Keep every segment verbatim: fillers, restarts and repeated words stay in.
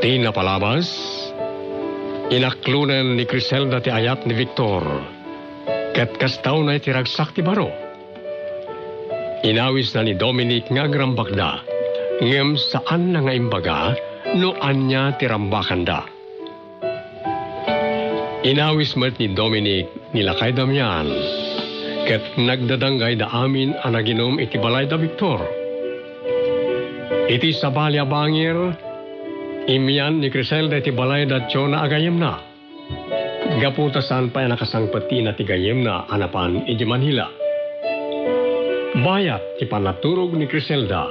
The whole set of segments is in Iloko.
Ti napalabas, inaklonen ni Criselda ti ayat ni Victor, ket kasta unay ti ragsak ti baro. Inawisna ni Dominic nga agrambakda, ngem saanna nga imbaga no ania ti rambakanda. Inawis met ni Dominic ni lakay Damian, ket nagdadanggayda amin a naginum iti balayda Victor. Iti sabali a bangir, immian ni Criselda iti balayda Chona a gayyemna. Gapu ta saan pay a nakasangpet ti ina ti gayyemna a napan idiay Manila. Bayat ti pannaturog ni Criselda,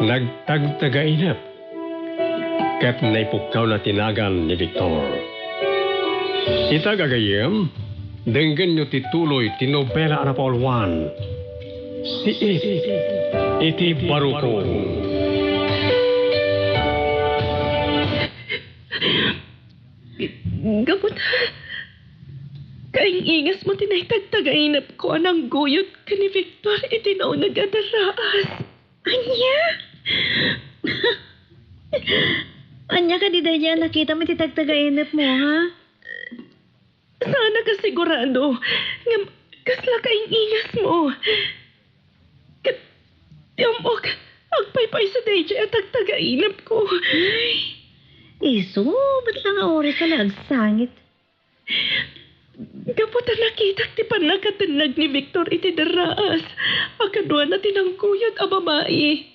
nagtagtagainep ket naipukkawna ti nagan ni Victor. Ita, gagayyem, denggenyo ti tuloy ti nobela a napauluan, Siit iti Barukong. Gapu ta kaing-ingasmo ti naitagtagainepko a nangguyod ken ni Victor iti nauneg a darraas. Ania? Ania kadi daydiay a nakitam iti tagtagainepmo, ha? Saanak a sigurado ngem kasla kaing-ingasmo. Ket ti ammok, agpaypayso daydiay a tagtagainepko. Ay, isu, bat la nga oras a la agsangit. Gapu ta nakitak ti pannakatenneg ni Victor iti darraas a kaduana ti nangguyod a babai.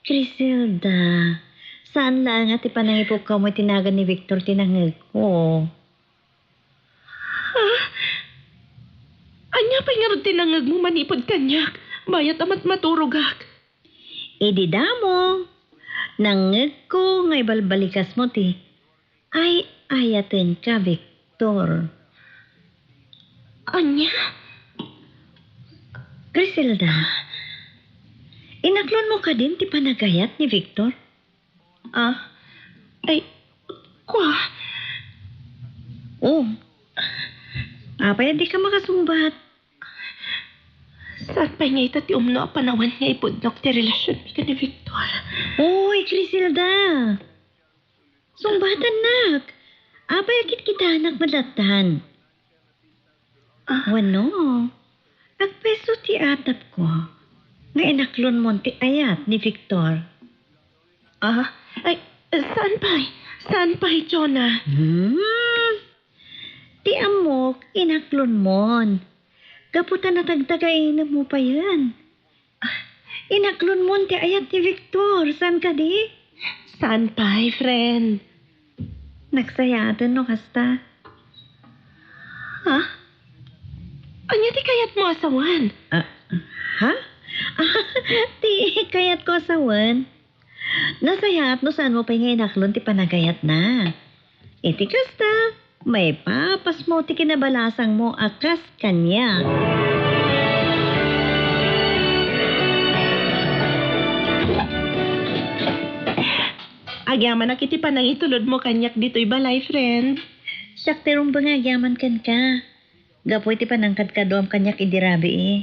Criselda, saan laeng a ti panangipukkawmo iti nagan ni Victor ti nangngegko. Ha? Ania pay ngarud ti nangngegmo manipud kaniak, bayat a matmaturogak? Idi damo, nangngegko nga ibalbalikasmo ti ay-ayatenka, Victor. Ania? Criselda, inaklonmo kadin ti panagayat ni Victor? Ah? Ay, kua. Oh. Apay a dika makasungbat? Saan pay nga ita ti umno a panawen nga ipudnok ti relasionmi ken ni Victor? Oy, Criselda! Sungbatannak! Apay a kitkitanak met lattan? Ah. Wenno, agpayso ti atapko nga inaklonmon ti ayat ni Victor. Ah, ay, saan pay? Saan pay, Jonah? Hmm? Ti ammok, inaklonmon. Gapu ta natagtagainepmo payen. Ah, inaklonmon ti ayat ni Victor, saan kadi? Saan pay, friend? Nagsayaaten no kasta. Ha? Ania ti kayatmo a sawen? Ah, ha? Ti kayatko a sawen? Nasayaat no saanmo pay nga inaklon ti panagayatna. Iti kasta, maipapasmo ti kinabalasangmo a kas kaniak. Agyamanak iti panangitulodmo kaniak ditoy balay, friend. Siak ti rumbeng nga agyaman kenka, gapu iti panangkadkaduam kaniak idi rabii.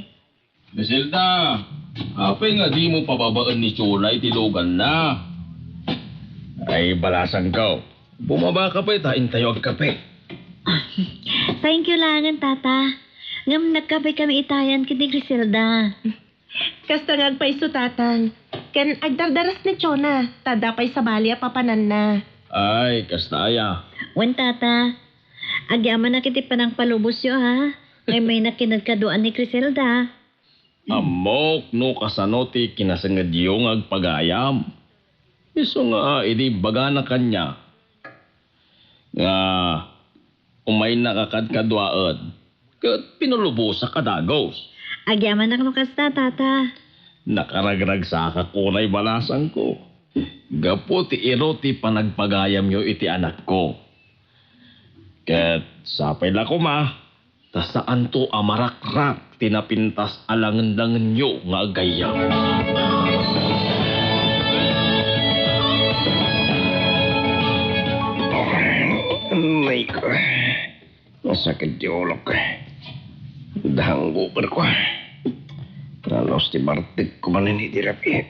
Criselda, apay nga dimo pababaen ni Chona iti luganna? Ay, balasangko. Bumabaka pay ta intayo agkape. Thank you laengen, Tata. Ngem nagkape kami itayan ken ni Criselda. Kasta nga agpayso, Tatang. Ken agdardaras ni Chona, ta adda pay sabali a papananna. Ay, kasta aya. Wen, Tata. Agyamanak iti panangpalubosyo, ha? Nga immaynak kinadkaduaan ni Criselda. Ammok no kasano ti kinasengngedyo nga agpagayam. Isu nga idi imbagana kaniak nga umaynak a kadkaduaen, ket pinulubosak a dagus. Agyamanak no kasta, Tata. Nakaragragsakak unay balasangko. Gapu ti iru ti panagpagayamyo iti anakko. Ket sapay la koma, ta saanto a marakrak ti napintas a langenlangenyo nga aggayyem. Aray ko. Nasakit ti ulok. Dahanggo ko. Nalos ti bartek ko manen iti rabii.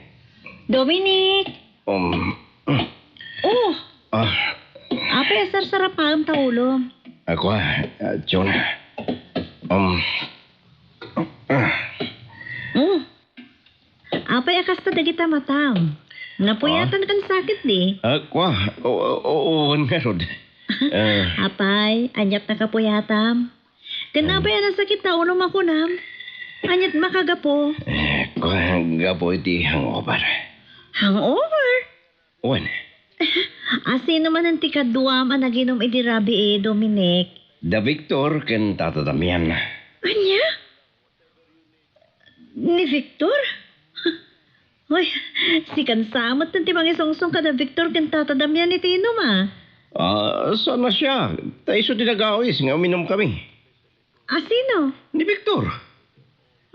Dominic! Um. Oh! Apay a sarsarapaem ta ulom? Ako, ah, Jonah. Um, ah. Oh. Apay a kasta dagita matam? Napuyatan kan sakit di? Ah, kwa, o, o, o, wen ngarud. Ah. Apay, aniat nakapuyatam? Ken apay a nasakit ta ulom a kunam? Aniat makagapu? Eh, kwa, gapu iti hangover. Hangover? Wen. Asino manen ti kaduam a naginom idi rabii, Dominic? Da Victor ken Tata Damian. Ania? Ni Victor? Hoy, sikan sa met ti mangisungsong kada Victor ken Tata Damian iti inum, a? Ah, saan a siak? Ta isu ti nagawis nga uminumkami. Asino? Ni Victor.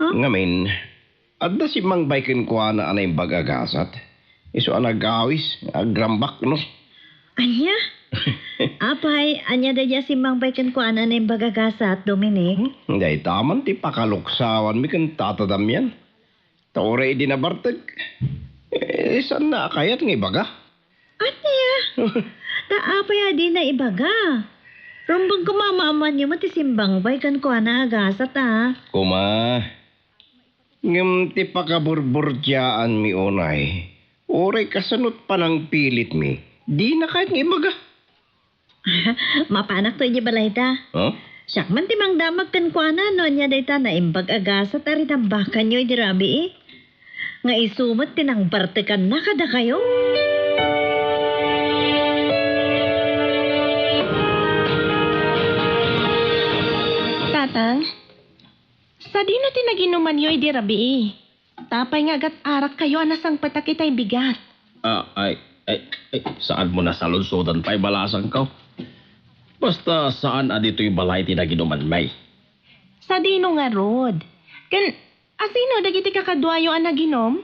Huh? Ngamin, adda simmangbay kenkuana a naimbag a gasat. Isu a nagawis, agrambak, no? Ania? Apay, ania daydiay a simmangbay kenkuana a naimbag a gasat, Dominic? Hmm, dayta man ti pakaluksawanmi ken Tata Damian. Ta uray idi nabartek, eh, saanna a kayat nga ibaga? Ania? Ta apay a dina ibaga? Rumbeng koma a maammoanyo met ti simmangbay kenkuana a gasat, a? Koma, ngem ti pakaburburtiaanmi unay, uray kasano't panangpilitmi, dina kayat nga ibaga. Mapanakto idiay balayda. Huh? Siak man ti mangdamag kenkuana no ania dayta naimbag a gasat a rinambakanyo idi rabii. Nga isu met ti nangbartekanna kadakayo. Tatang, sadino ti naginumanyo idi rabii? Apay nga agat-arakkayo a nasangpetak itay bigat? Ah, ay, ay, ay, saanmo a saludsodan pay balasangko. Basta saan a ditoy balay ti naginumanmi. Sadino ngarud? Ken asino dagiti kakaduayo a naginom?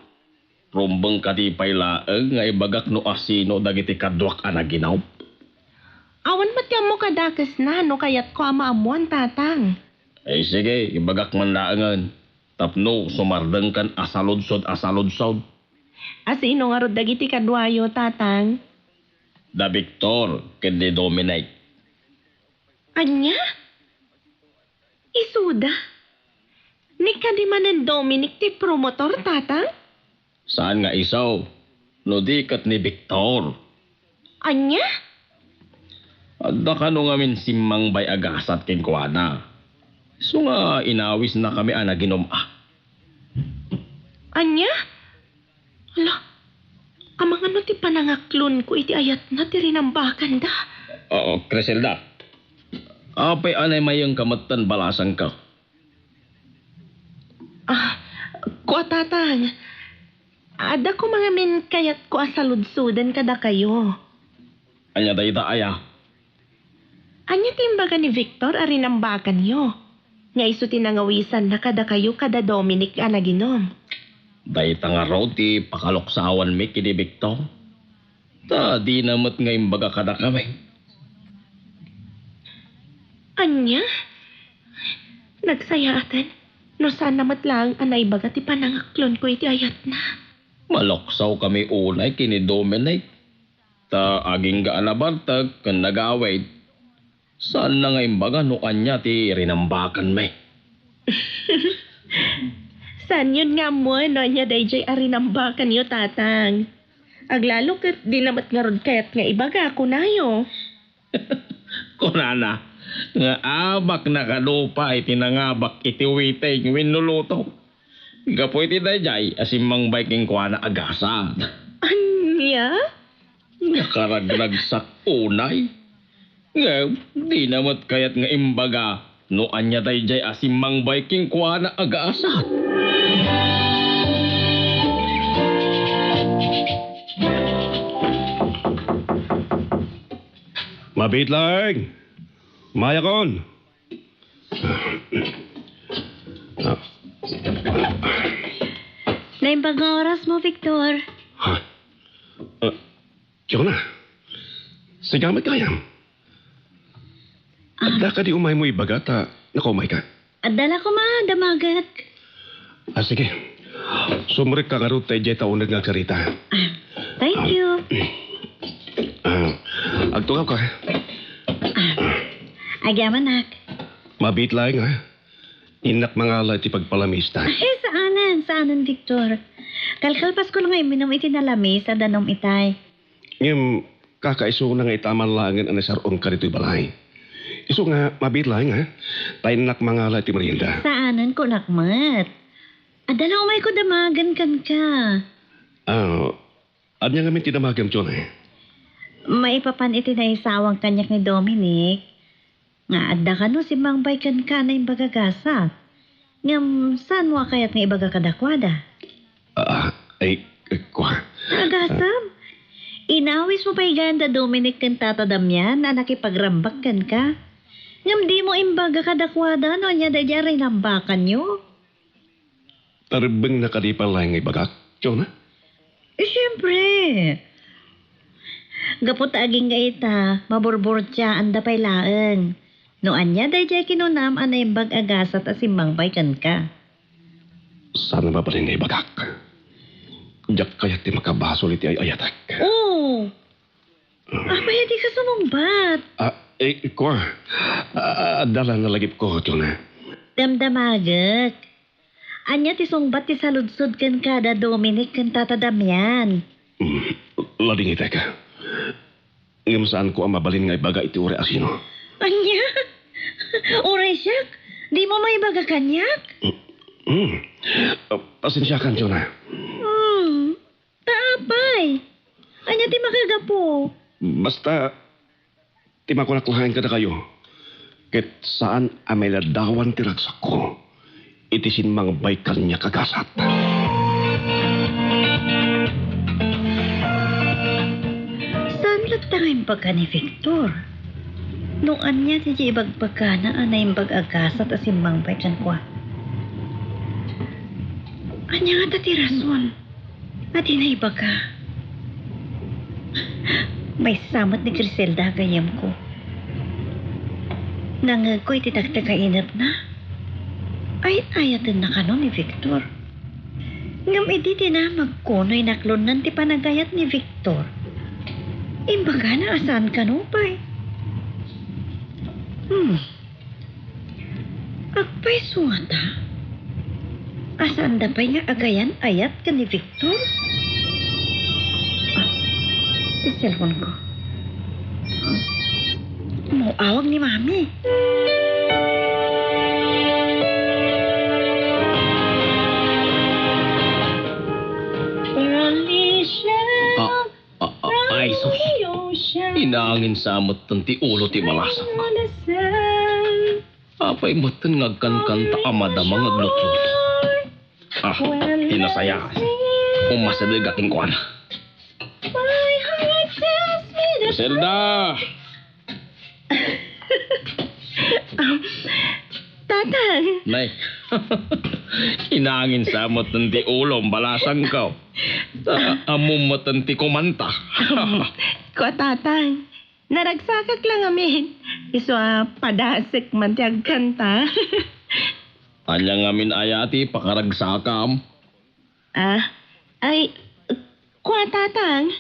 Rumbeng kadi pay laeng nga ibagak no asino dagiti kaduak a naginom. Awan met ti ammo kadakesna no kayatko a maammoan, Tatang. Ay, sige, ibagak man laengen. Tapno sumardengkan a saludsod a saludsod. Asino ngarud dagiti kaduayo, Tatang? Da Victor ken ni Dominic. Ania? Isuda? Ni kadi manen Dominic ti promotor, Tatang? Saan nga isu, no di ket ni Victor. Ania? Adda kano ngamin simmangbay a gasat kenkuana. Isu nga inawisnakami a naginom a. Ania? Ala, amangan no ti panangaklonko iti ayatna ti rinambakanda. Oo, Criselda. Apay a naimayengka metten balasangko? Ah, kua, Tatang. Adda koma ngamin kayatko a saludsoden kadakayo. Ania dayta aya? Ania ti imbaga ni Victor a rinambakanyo? Nga isu ti nangawisanna kadakayo kada Dominic a naginom. Dayta ngarud ti pakaluksawanmi ken ni Victor. Ta dina met nga imbaga kadakami. Ania? Nagsayaaten no saanna met laeng a naibaga ti panangaklonko iti ayatna. Maluksawkami unay ken ni Dominic. Ta agingga a nabartek ken nagawid. Saanna nga imbaga no ania ti rinambakanmi. Saanyon nga ammoen no ania daydiay a rinambakanyo, Tatang. Aglalo ket dina met ngarud kayat nga ibaga, kunayo. Kunana nga abakna kano pay ti nangabak iti witing wenno luto. Gapu iti daydiay a simmangbay kenkuana a gasat. Ania? Nakaragragsak unay. Ngem dina met kayat nga imbaga no ania daydiay a simmangbay kenkuana a gasat. Mabiit laeng. Mayakon. Naimbag nga orasmo, Victor. Ha? Ah, Jonah, sika met gayam. Ah. Adda kadi umaymo ibaga ta nakaumayka? Adda la koma, damaget. Ah, sige. Sumrekka ngarud ta idiay ta uneg nga agsarita. Ah, thank you. Ah, Agtungawka. Agyamanak. Mabiit laeng, ha? Innak mangala iti pagpalamista. Ay, saanen, saanen, Victor. Kalkalpasko la nga imminum iti nalamis a danum itay. Ngem, kakaisuna nga ita man laengen a nasar-ong kaditoy balay. Isu nga, mabiit laeng, ha? Ta innak mangala iti merienda. Saanen, kunak met. Adda la umayko damagen kenka. Ah, ania ngamin ti damagem, Chona? Maipapan iti naisawang kaniak ni Dominic, nga adda kano simmangbay kenka a naimbag a gasat. Ngem saanmo a kayat nga ibaga kadakuada? Ah, ay, kua. Agasam, inawismo pay gayam da Dominic ken Tata Damian a nakipagrambak kenka. Ngem dimo imbaga kadakuada no ania daydiay a rinambakanyo. Tarebbengna kadi pay laeng nga ibagak, Chona? Eh, siempre. Gapu ta agingga ita, maburburtiaanda pay laeng. No ania daydiay kinunam a naimbag a gasat a simmangbay kenka? Saan a mabalin nga ibagak? Diak kayat ti makabasol iti ay-ayatek. Oo. Apay a dika sumungbat? Ah, eh, kua. Ah, adda la nalagipko, Chona. Damdamagek. Ania ti sungbat ti saludsod kenka da Dominic ken Tata Damian? Hmm, ladingitek. Ngem saanko a mabalin nga ibaga iti uray a sino. Ania? Uray siak? Dimo maibaga kaniak? Hmm. Ah, pasensiakan, Chona. Hmm. Ta apay? Ania ti makagapu? Basta, ti makunak laeng kadakayo, ket saan a mailadawan ti ragsakko iti simmangbay kaniak a gasat. Saan latta nga imbaga ni Victor? No ania ti ibagbagana a naimbag a gasat a simmangbay kenkuana? Ania ngata ti rason? Adi naibaga. Maysa met ni Criselda a gayyemko. Nangngegko iti taktakkainepna. Ay-ayatenna kano ni Victor. Ngem idi dinamagko no inaklonnan ti panagayat ni Victor, imbagana a saan kano pay. Hmm. Agpayso ngata? A saanda pay nga agayan-ayat ken ni Victor? Ah, ti cellphone ko. Umawag ni Mami. Ah, Ah, ah, ay, sus. Inangin sa metten ti ulo ti balasang. Apay metten nga agkankanta a madama nga aglutlot. Ah, ti nasayaat. Umasideg a kenkuana. Zelda! Um, Tatang. Nay, inangin sa metten ti ulom, balasangko. Ta ammom metten ti kumanta. Kua, Tatang. Naragsakak la ngamin. Isu a padasek man ti agkanta. Ania ngamin aya ti pakaragsakam? Ah, ay, kua, Tatang.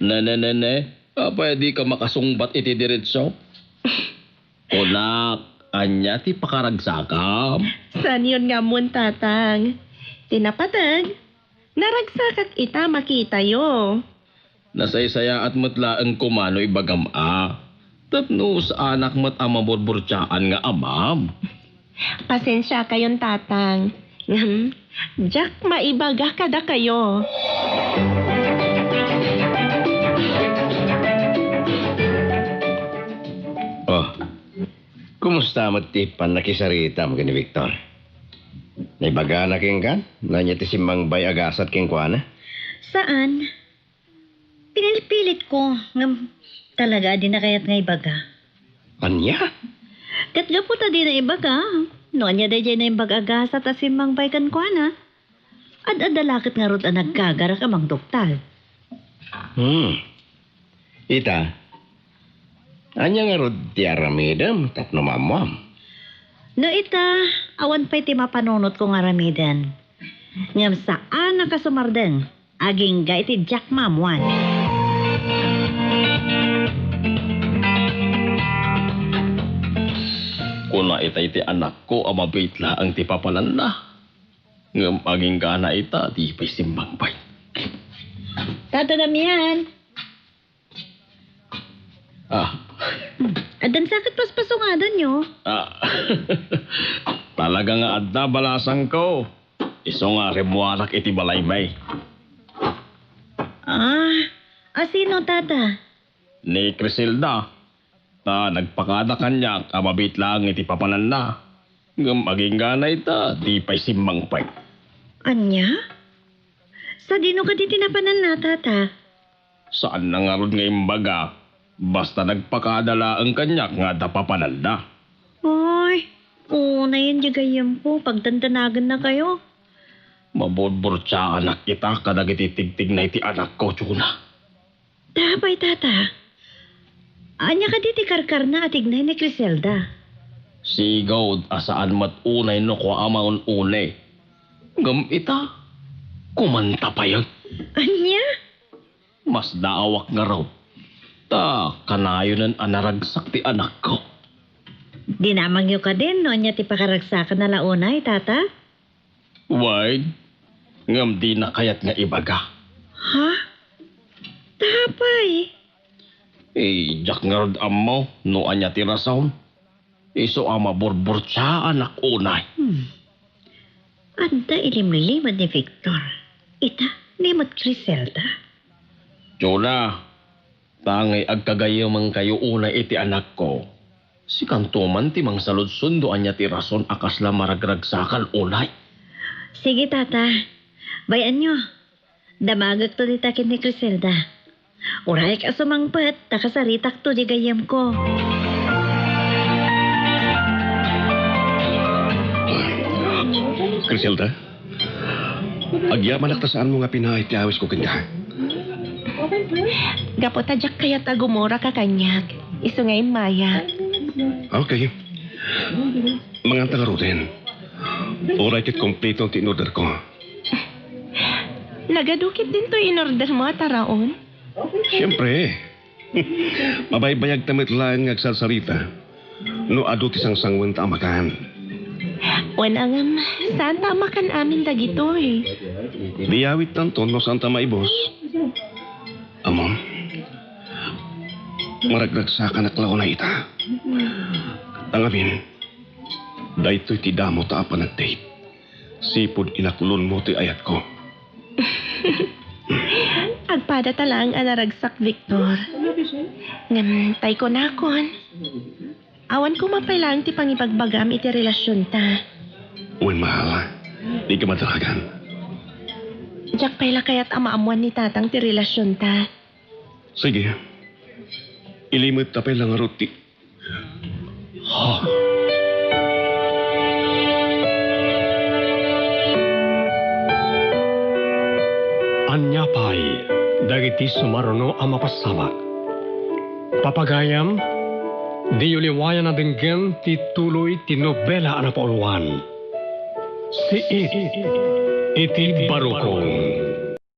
Ne, ne, ne, ne. Apay a dika makasungbat iti diretso? Kunak, ania ti pakaragsakam? Saanyon nga ammon, Tatang? Ti napateg, naragsakak ita makitayo. Nasaysayaat met laeng koma no ibagam a. Tapno saanak met a maburburtiaan nga amam. Pasensiakayon, Tatang. Ngem, diak maibaga kadakayo. Oh, kumusta met ti pannakisaritam ken ni Victor? Naibagana kenka no ania ti simmangbay a gasat kenkuana? Saan. Pinilpilit ko, ngem talaga a dina kayat nga ibaga. Ania? Ket gapu ta dina ibaga, no ania daydiay naimbag a gasat a simmangbay kenkuana, ad-adda la ket ngarud a nagkagarak a mangduktal. Hmm. Ita, ania ngarud ti aramidem tapno maammuam? No ita, awan pay ti mapanunotko nga aramiden. Ngem saanak a sumardeng. Agingga iti diak maammuan. Dayta iti anakko a mabiit laeng ti papananna. Ngem agingga ita, di pay simmangpet. Tata Damian, Ah, addan sa ket paspasungadanyo? Ah, talaga nga adda balasangko. Isu nga rimmuarak iti balaymi. Ah, asino, Tata? Ni Criselda. Ta nagpakada kaniak a mabiit laeng iti papananna. Ngem agingga ita, di pay simmangpet. Ania? Sadino kadi ti napananna, Tata? Saanna ngarud nga imbaga, basta nagpakada laeng kaniak nga adda papananna. Ay, unayen diay gayyemko, pagdandanagennakayo. Maburburtiaanak ita kadagiti tigtignay ti anakko, Jona. Apay, Tata? Ania kadi ti karkarna a tignay ni Criselda? Sigud a saan met unay no kua a maun-uni. Ngem ita, kumanta payen. Ania? Masdaawak ngarud. Ta kanayonen a naragsak ti anakko. Dinamagyo kadin no ania ti pakaragsakanna la unay, Tata? Wen, ngem dina kayat nga ibaga. Ha? Apay? Eh, diak ngarud ammo no ania ti rason. Isu a maburburtiaanak unay. Hmm. Adda ilimlimed ni Victor. Ita, ni met Criselda. Jona, tangay agkagayemengkayo unay iti anakko. Sikanto man ti mangsaludsod no ania ti rason a kasla maragragsakan unay. Sige, Tata. Bay-anyo. Damagekto dita ken ni Criselda. Urayek a sumangpet ta kasaritakto diay gayyemko. Criselda, agyamanak ta saanmo nga pinaay ti awisko kenka. Gapu ta diak kayat a gumuraka kaniak, isu nga immayak. Okay. Manganta ngaruden. Uray ket kompleto ti in-orderko. Nagadu ketdin toy in-ordermo a taraon? Siempre. Mabaybayagta met laeng nga agsarsarita no adu ti sangsanguenta a makan. Wen, ngem, saanta a makan amin dagitoy. Di awittanto no saanta maibus. Ammom, maragragsakanak la unay ita. Tangamin, daytoy ti damotta a panagdate. Sipud inaklonmo ti ayatko. Agpadata laeng a naragsak, Victor. Ngem tay kunakon, awan koma pay laeng ti pangibagbagam iti relasionta. Wen, mahal, dika madaragan. Diak pay la kayat a maammoan ni Tatang ti relasionta. Sige. Ilimedta pay la ngarud ti Ha? Ania pay dagiti sumaruno a mapasabak? Papagayam, diyo liwayan a denggen ti tuloy ti nobela a napauluan, Siit iti Barukon.